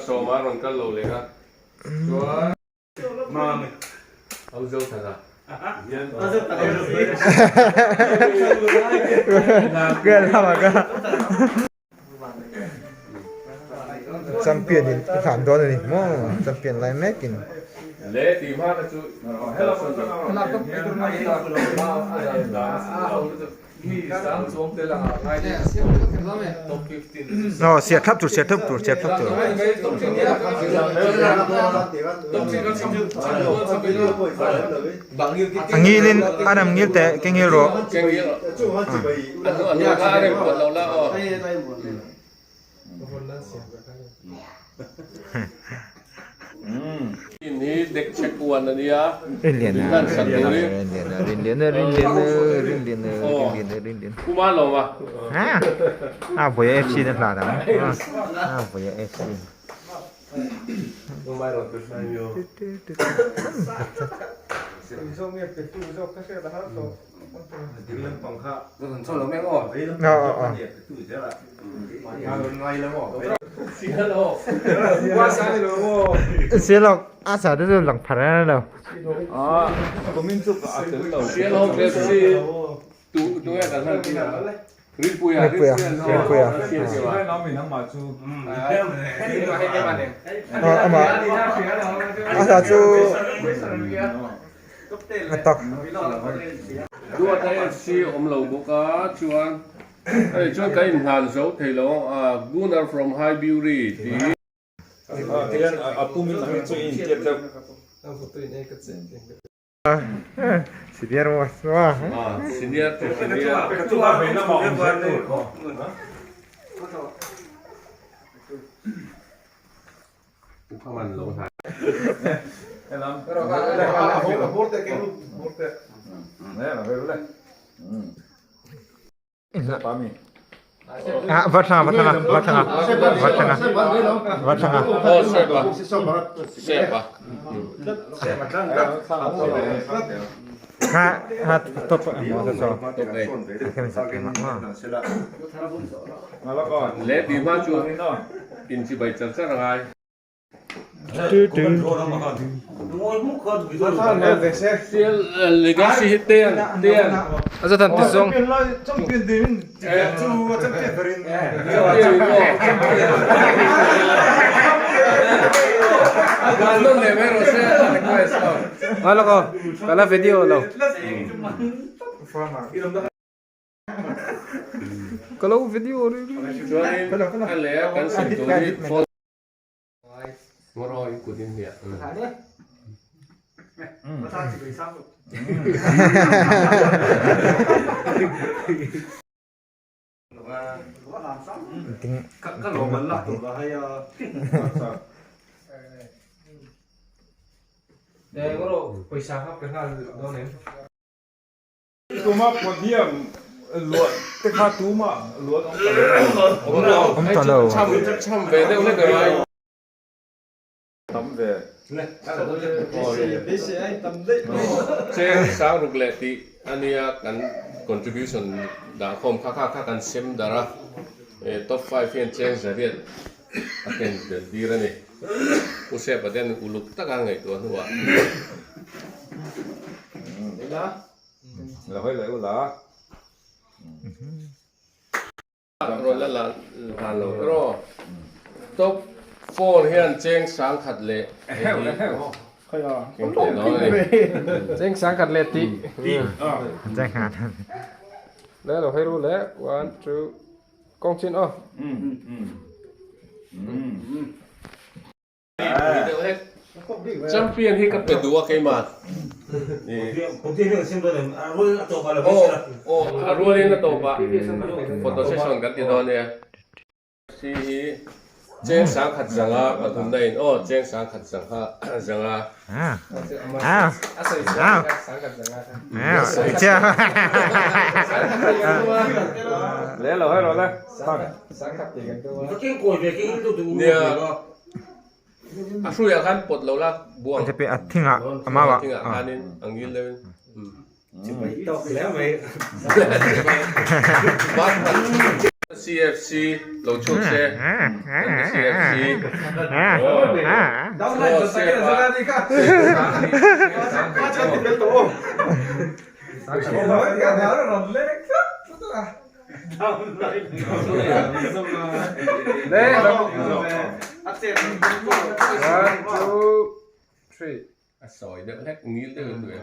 Sawma rawn kal lo leh a chuan Au zo thana Champion in a hlan dawn a ni maw champion lai mek in. Le ti hma kha chu Aw siah thlap tur siah thlap tur siah thlap tur. A ngil in a ram ngil teh ke ngil rawh. Rinliana Rinliana Rinliana Rinliana Rinliana Rinliana Rinliana A vawi a FC na hlan ang a vawi a FC. Sialawk a sa te chu lang phar a lo. Rinpuia Rinpuia Amah a sa chu a tak. Duata FC awm lo bawk a chuan hei chuan ka inhlan zo thei lo a Gunnar from Highbury tih. Senior maw sua. Senior to senior. Ah, va thanga, va thanga, va thanga, va thanga, va thanga. Oh, sepa. Sepa. Ha, ha, top mo sa so. Kemi sa kema. Le ti hma chu in chi bai char char angai. Legacy hi ten ten. A zathan ti zong. Ngai lo ko. Kala video lo. Ka lo video ri. Chuanin a leh a kan sim tur hi phone Ngawraw in kut in hliah. Tuma podium luah te kha tuma luah an awm ta lo. Awm ta lo. Cham ve deuh hlek a ngai. Tam ve. Cheng sang ruk leh tih ania kan contribution dah khawm kha kha kha kan sem darh a, top five hian cheng zariat a ken tel tir a ni. Pu Sepa te an uluk taka ngaihtuah hnuah. La hawi leh ula. Rawn la la hlan lo erawh top four hian cheng sang khat leh hei hi keng tel dawn a ni. Cheng sang khat leh tih. Le lo hawi ru le one two kawng chin aw. Champion hi ka pe duh a keimah. Aw a rualin a tawp a photo session kan ti dawn nia. Si hi Cheng sangkhat zanga pathumna in aw cheng sangkhat zangha zanga. Le lo hai rawh le. Nia a hruiah khan pawt lo la buang. A thingah a mau ah. A thingah khanin a ngil deuhin. CFC lo chhuak se CFC One, two, three. A sawi deuh hlek ngil deuh in duh em?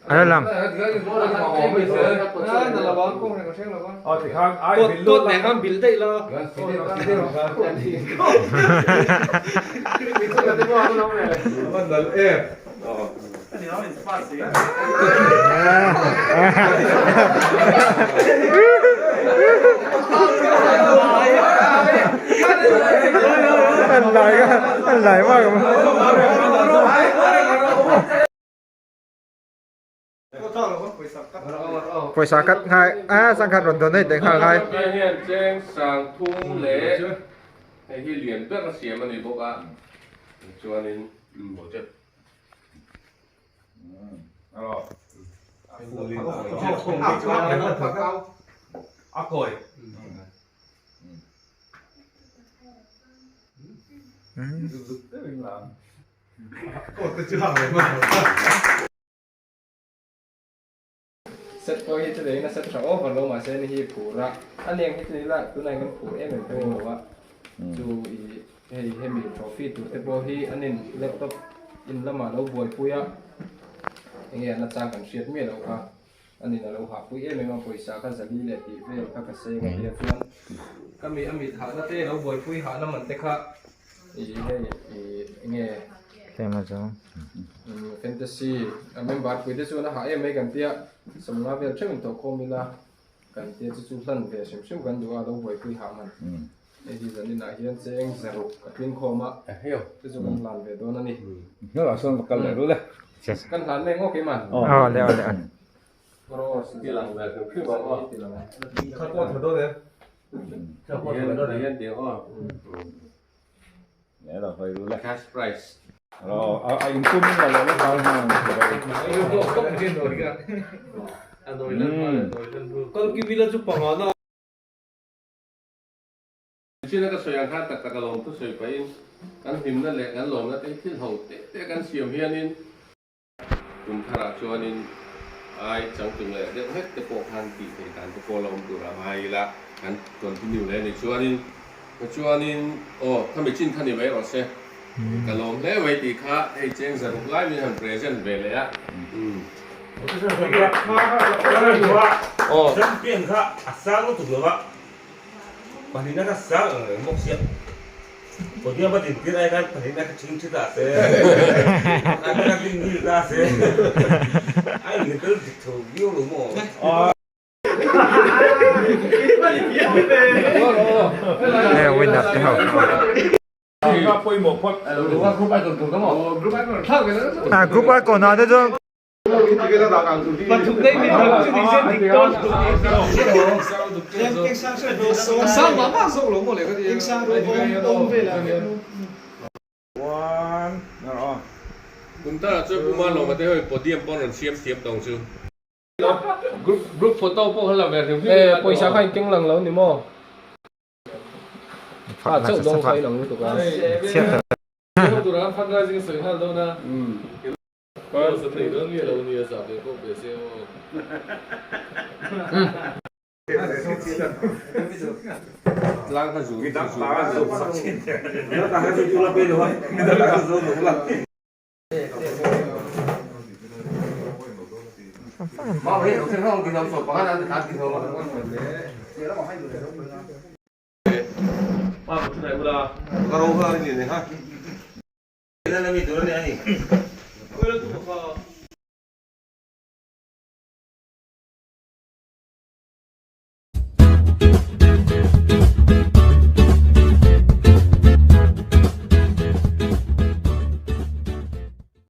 A lam. An lai ka, an lai ma. Pawisa kat ngai a sangkhat rawn donate leh nghal ngai. Hei hian cheng sang thum leh hei hi lian ber a siam a ni bawk a chuanin Set pawh hi chutah hian a set tha over lo mahse ni hi phur a, a neng hi chutah ila tunah hian kan phur em em thei lo a, chu i hei hemi trophy tur te pawh hi an in laptop in lamah lo buaipui a, enge an achang kan hriat miah loh kha a nin a lo hahpui em em a, pawisa kha zali leh tih vel kha ka seng a tia chuan ka mi a mit hahna te lo buaipui hahna man te kha i hei i enge Tlem a zawng. Fantasy a member pui te chuan a hah em mai kan tia sawmnga vel theuh in tawh khawm ila kan tia chu chu hlan ve hrim hrim kan duh a lo buaipui hah man. Hei hi zanin ah hian cheng zaruk a tling khawm a chu chu kan hlan ve dawn a ni. Hnuaiah sawn va kal leh rul e. Kan hlan mek ngawk em an? Aw le aw le aw. Cross Tilang ve hrim hrim ang aw. Tilang. Kha pawh tha dawn em? Hian tiang aw. Cash prize. China ka sawi ang khan tak tak a lawm thusawi pahin kan hlimna leh kan lawmna te hi thil ho teh teh kan siam hianin Kum tharah chuanin ai changtlung leh deuh hlek te pawh khan tih theih dan te pawh la awm tur a ngai ila kan continue leh a ni. Chuanin chuanin aw khami chin kha ni mai rawh se ka lawm hle mai tih kha hei cheng zaruk lai min han present ve leh a. Aw. Champion kha a sang lutuk lo va, Pahnihna kha sang ang reng bawk sia. Podium a dintir ai khan pahnihna kha chhing thi ta se, pakhatna kha ding ngil ta se, a inhnitel dik tho viau lo maw? Hei winner te ho. Ah group icon ah te chuan. Kumtara chuan Pu Malawma te ho podium pawh an rawn siam thiam tawng chu. Group group photo pawh kha la ve hrim hrim ila. Pawisa kha in keng lang lo ni maw? Kha chauh dawng kha in ang lutuk a. Fundraising sawi nghal dawn a. Tlang kha zu zu. Ka ro kha ni ne ha.